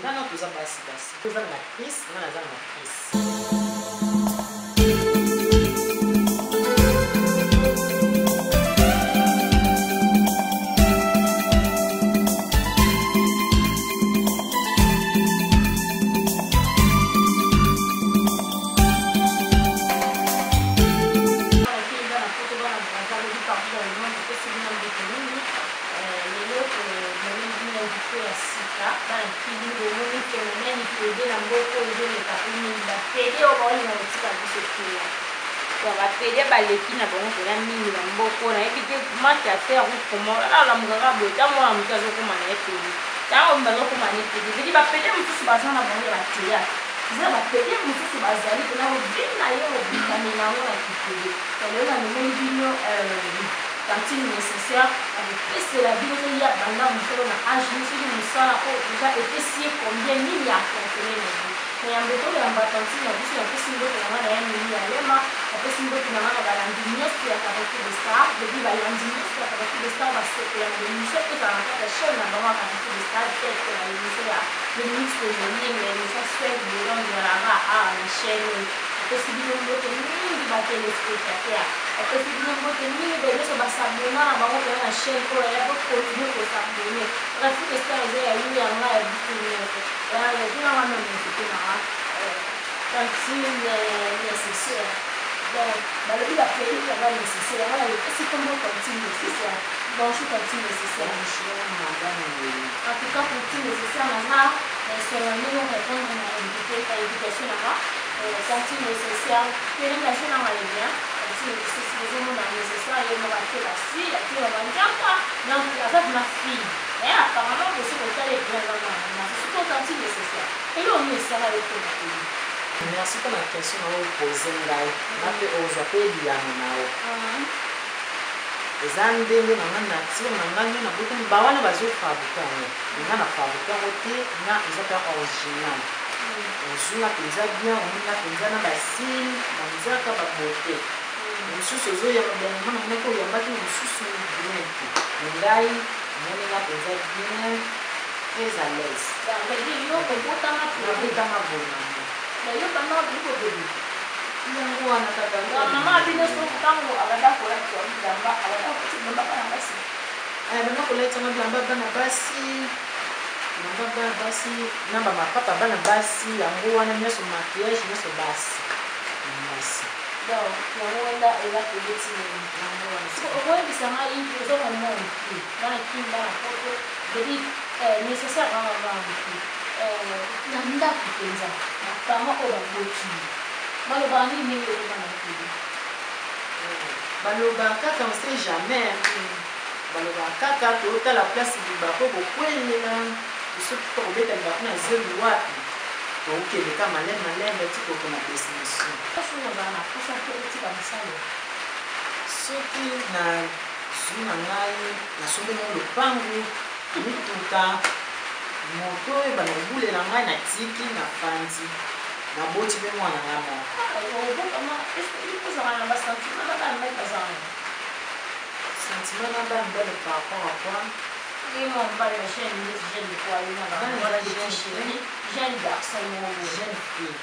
Nga na toza basi basi. Toza na matrice, nga naza na matrice. Bapede baleki na bango mpena mingi na mboko. Nayebi te manque à faire ou comment. Alamukaka boye, ta mwana moke azokóma na ye pede, ntango bazokóma na ye pede vedi. Bapede mosusu baza na bango ya bathéâtre, eza bapede mosusu bazali mpena kobina ye kobikamela yango na kipede. Lelo namemeli bino tantine Nécessaire, akopesela bino toya banda mosolo na age ni soki mosala oyo déjà epesi ye combien, nini ya apportele na vie. Na yambo toyamba tantine na biso, napesi mbote na ngai na ya Mimi ya Lema, napesi mbote na ngai na balandi nyonso ya Carrefour de Star. Depuis balandi nyonso ya Carrefour de Star basepela na baémission ezala na kati ya chaîne na bango ya Carrefour de Star, peut-être na émission ya Le Mix de Moninga, émission Swag Bolong ezalaka awa na chaîne oyo. Napesi bino mbote mingi, batéléspectateur, napesi bino mbote mingi, baye nyonso basabona na bango mpena na chaîne oyo ya bokontinue kosabone. Carrefour de Star eza ya yo, ya ngai, ya biso nyonso. Tunanga na invité nanga, tantine Nécessaire. Donc balobi bapeli yanga nécessaire, yanga na epesi kombo tantine Nécessaire. Bonjour tantine Nécessaire. Bonjour madame. En tout cas, tantine Nécessaire nanga, esengo ndenge répondre na invité na invitation nanga. Tantine Nécessaire, présentation nanga est bien. Tantine Nécessaire, ozomona Nécessaire ye moko atie basi, atie bamandiaka, donc aza vraiment fille. Mais apparemment bosi kotala ebien, aza mwana mwasi. Surtout tantine Nécessaire, eloko nini esala yo mpona peli? Merci mpona question na oyo pose ngai, nga mpe ozwa mpe biyano na yo. Eza ndenge na nga, nature na nga nde nabotami bawana bazofabrike yango, nga na fabrike yango te. Nga eza mpe original. Ozwi nga mpenza bien, omoni nga mpenza na basile banzaka babote mosusu ozoyamba bamama na monaki oyambaki mosusu bien te. Ngai omoni nga mpenza bien, très à l'aise. Yo obotama? Nabotama boye nango. Yo banda bobeli? Yango wana kaka. Mama bino so ntango abanda kolakisa bilamba, abanda kotia bilamba bana basi? Banda kolatisanga bilamba bana basi, bilamba bana basi na bamapapa bana basi, yango wana nyonso, maquillage nyonso basi mwasi. Donc yango wana eza kobeti nini? Yango wana. Okoyebisa ngai, oza na mwa moke, bana Kini, bana Poto, vedi Nécessaire kanga bana moke na ndako mpenza, baparent oyo baboti balobaka nini ndenge okoma na pede? Balobaka kaka on sait jamais, balobaka kaka totala place libako kokwelela, soki tokobeta libako na zelu wapi, tokokende ka malembe malembe ti kokoma destination. Soki ozala na posa mpe otika mosala? Soki nazwi na ngai, nasombi ngo lopangu, mituka, moto oyo bana kobulela ngai, natiki, nafandi, naboti mpe mwana nga moko. Obokama, ozala na basentiment na bana mibali bazala? Sentiment na bana mibali par rapport à quoi? Ye mwa mobali ya jeune, neti jeune kwa yo na petit chéri, jeune garçon moko. Jeune fille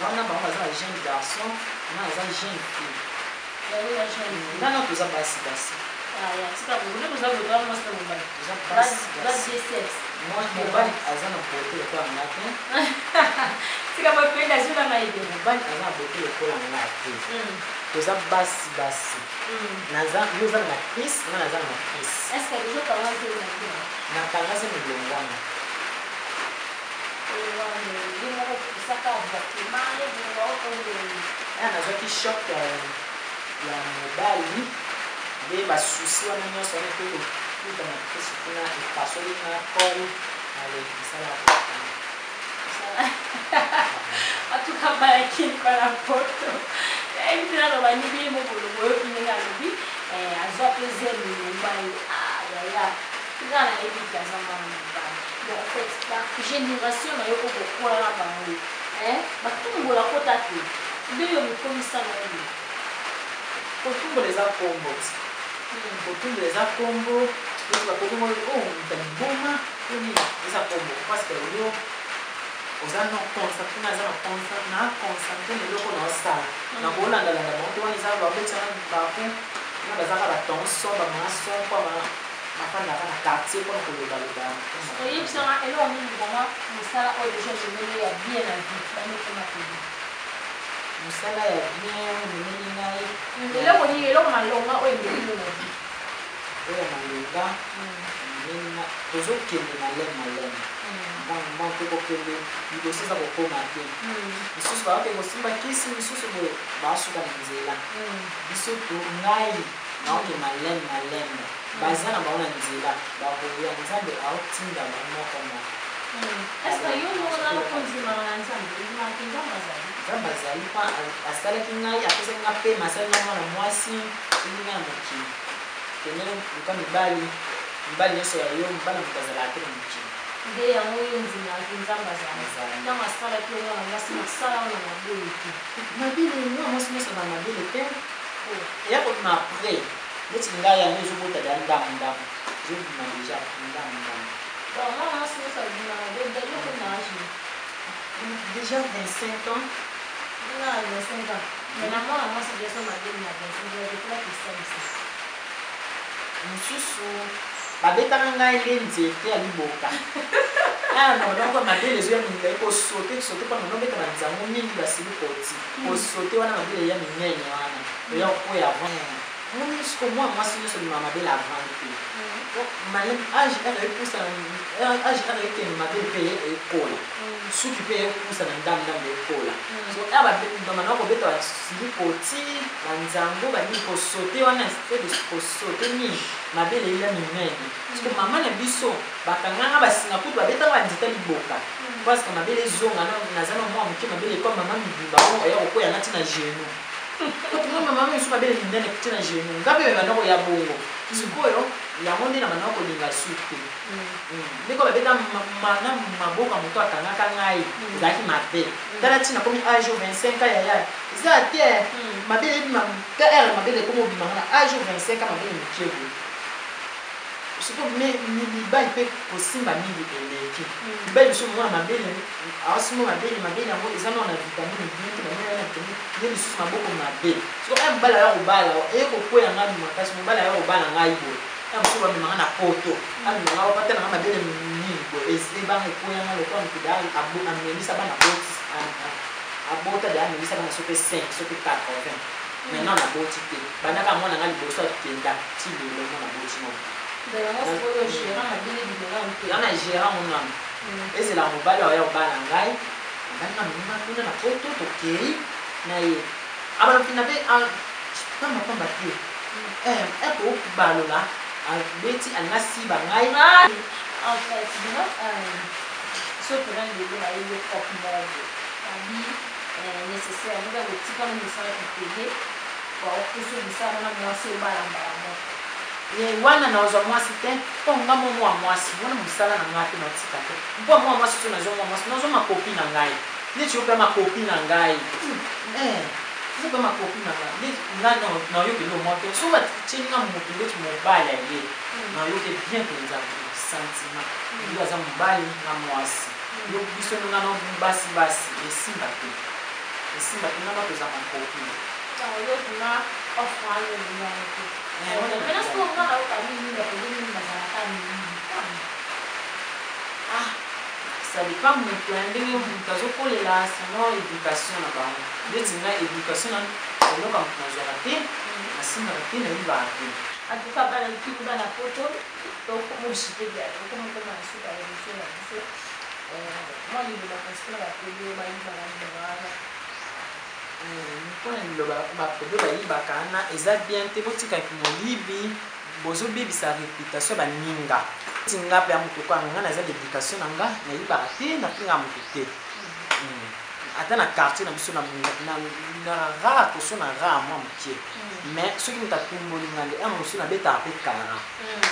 wana, bango baza ba jeune garçon, nga naza jeune fille. Yango ya jeune fille. Nga na toza basi basi. Tika boye, boza boye, mwasi na mobali. Toza basi basi. Ba sexe. Mobali aza na beauté lokola nga te. Tika boye, mpe nazwi na ngai te. Mobali aza na beauté lokola nga te. Toza basi basi. Naza, yo oza na matrice, nga naza na matrice. Est ce que déjà okanga te na bino? Nakanga se milongo wana. Ye moko pusaka avortement ye bongo otonde? Nazwaki choc ya mobali nde basusi wana nyonso wana eke kokuta matrice kuna, epasoli nga col ale misala. Atuka bayaki bana Poto, nayebi mpe naloba nini. Ye moko boyoki ndenge alobi, azwa mpe zemi mobali. Yaya nga nayebi te, aza mwana mobali. Donc en fait la génération na yo okokola na bango batumbola kota te nde yo mikomisa na yo. Kotumbola eza kombo ti, kotumbola eza kombo. Bakokombo oyo moto liboma to nini, eza kombo. Parce que yo oza no concentré, naza na na concentré na eloko na osala, nakolandalanda bango te. Wana eza babetisanga baku na bazaka batonson, bamason mpo bafandaka na quartier mpona kolobaloba. Oyebisanga eloko nini vraiment, mosala oyo déjà omemeli ya bien na vie, bamekoma pede? Mosala ya bien omemeli ngai? Eloko nini, eloko malonga oyo ememeli yo na vie? Oyo malonga ememeli nga, tozokende maleme maleme, mbangu mpe kokende liboso eza kokóma te. Misusu baoke kosimba kisi, misusu boye baasuka na nzela. Biso to ngai naoke maleme maleme, baza na bango na nzela, bakoya. Nzambe aotinda bango moko moko. Est-ce yo moko nano kondimaka na Nzambe? Ondimaka Nzambe azali? Nzambe azali mpa asalaki ngai, apesaki nga pema, asali nga mwana mwasi, elingi nga na mokili. Kende luka mibali, mibali nyonso ya yo, mobali moto azalaka te na mokili. Nde yango oyo ondimaka Nzambe azali. Ntango asalaki yo mwana mwasi, nasala wana maboye te. Mabele, mwana mwasi nyonso na mabele te. Eya kobima après. Neti ngai, yango ezobota deya ndambu ndambu, ezobima déjà ndambu ndambu. Mwana mwasi nyonso abima mabe. Yo na âge? Déjà 25 ans. Nga na 25 ans, mais na mwana mwasi déjà mabele na 25 ans, je crois kosalisa. Mosusu babetaka ngai nde nzete ya liboka. Ah non, donc mabele ezoya mingi, kosote sote mpona nobeta banzango mingi, basili koti kosote wana, mabele eya minene wana, oya oyo avant. Moni siko mwa mwasi nyonso bima mabele avant te. Maleme âge ere epusana, âge ere ekende, mabele mpe ekola, suki mpe epusana ndambu ndambu, ekola. So ere bamana kobeta basili koti banzango banini, kosote wana, kosote mingi, mabele eya minene. Siko mama na biso bakanganga basinga kutu, babetanga banzete liboka parce que mabele ezonga. Naza na mwa moke, mabele ekwa mama mibimba oya kokwea nati na genou. Mama, mama misu mabele minene ti na genou. Nga mpe banda koya bongo. Sikoyo yango nde na banda kolinga su te. Ndeko babeta na maboko ya moto akangaka ngai, ezalaki mabe. Tala ntina komi âge 25 ans, yaya, eza te mabele ebima te. Ere mabele ekoma obimanga na âge 25 ans, mabele mokie boye. Sikoyo mibali mpe kosimba mingi eleki. Mibali mosusu mona mabele, aosimba mabele, mabele yango eza nao na vitamine bien te, bamela na vitamine ye lisusu, maboko mabe. Siko aya mobali aya kobala, eye kokwela ngai makasi. Mobali aya kobala ngai boye, ya mosusu bamemanga na poto, amemanga bapata nanga mabele mingi boye, ebanga ekweyanga lokola moto da amelisa bana, boti abota de amelisa bana soki 5, soki 80. Maintenant naboti te, bandaka mwana nga liboso akenda ti lelo mwana boti nano. Ya na gérant ngo nano, ezela mobali oyo obala ngai, mobali nga amemima kuna na poto, tokei na ye, abana mpina mpe pamba pamba te. Ekobalola abeti, alinga siba ngai. En fait, soki mpena lelo nayebi cope moko abi nécessaire, moka kotikana mosala kitele, baopuso mosala na mwasi obala mbala moko. Wana nazwa mwasi te, mpo nga mo mwa mwasi wana mosala na ngai te, natika te. Mpo mwa mwasi, so nazwa mwa mwasi, nazwa makopi na ngai neti yo mpe makopi na ngai, eza mpe makopi na ngai neti nga nayoki eloko moko te. So batieli nga motu ndeti mobali aye, nayoki bien mpenza sentiment. Yo aza mobali na mwasi, yo biso nga na basi basi, esimba te, esimba te. Nga na toza makopi. Yo kuna offre wana olingango te. Maintenant sikoyo nga nayoka mingi, bapede mingi bazalaka mingi. Ah, ça dépend moto ya ndenge moto azokolela, sinon éducation na bango. Ndeti ngai, éducation na eloko ya moto nazwaka te, nasimbaka te, nayibaka te. En tout cas, bana kini, bana poto, tokomosite, tokomokoma na suka ya émission na biso. Mwa liloba kasi mpona bapede oyo bayibaka libaka wana. Mpona liloba bapede bayibaka wana, eza bien te. Botikaki moyibi, bozobebisa réputation ya baninga. Ti nga mpe ya moto kwanga, nga naza na éducation na nga, nayibaka te, nafingaka moto te. Ata na quartier na biso na rare koso na rare mwa mokie, mais soki moto atumboli nga nde mosusu nabetaka mpe kara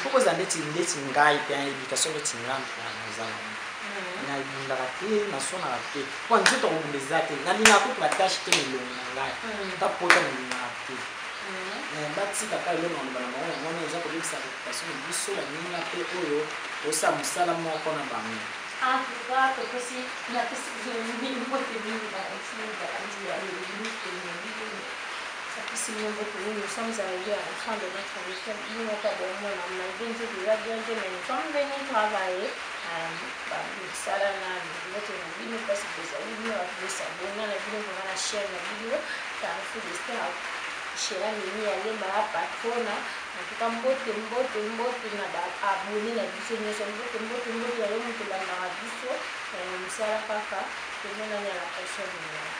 po kozala ndeti ngai mpe éducation ndeti nga mpe naza nango. Nabundaka te, nasonaka te, mpo nzoto kobunda eza te. Nalingaka kutu batashe te na elongi na ngai, ata pota nalingaka te. Batika kaka eloko na koloba na bango yango wana, eza kobebisa réputation na biso baninga mpe oyo tosala mosala moko na bango. En tout Topesi, napesi bino mbote mingi, balakisi balandi ya bino, napesi bino mbote mingi. Nous sommes arrivés à la fin de notre émission. Bino moko bomona, malgré nzoto eza bien te, mais nous sommes venus travailler. Misala na mbote na bino mpasi bozali, bino bato bosabona na bino vraiment na chaîne na bino Carrefour d'Ester, Shela Mimi Alemba la patrona. En tout cas, mbote, mbote, mbote na baabone na biso nyonso. Mbote, mbote, mbote na yo moto olandaka biso. Mosala kaka, tomonani à la prochaine.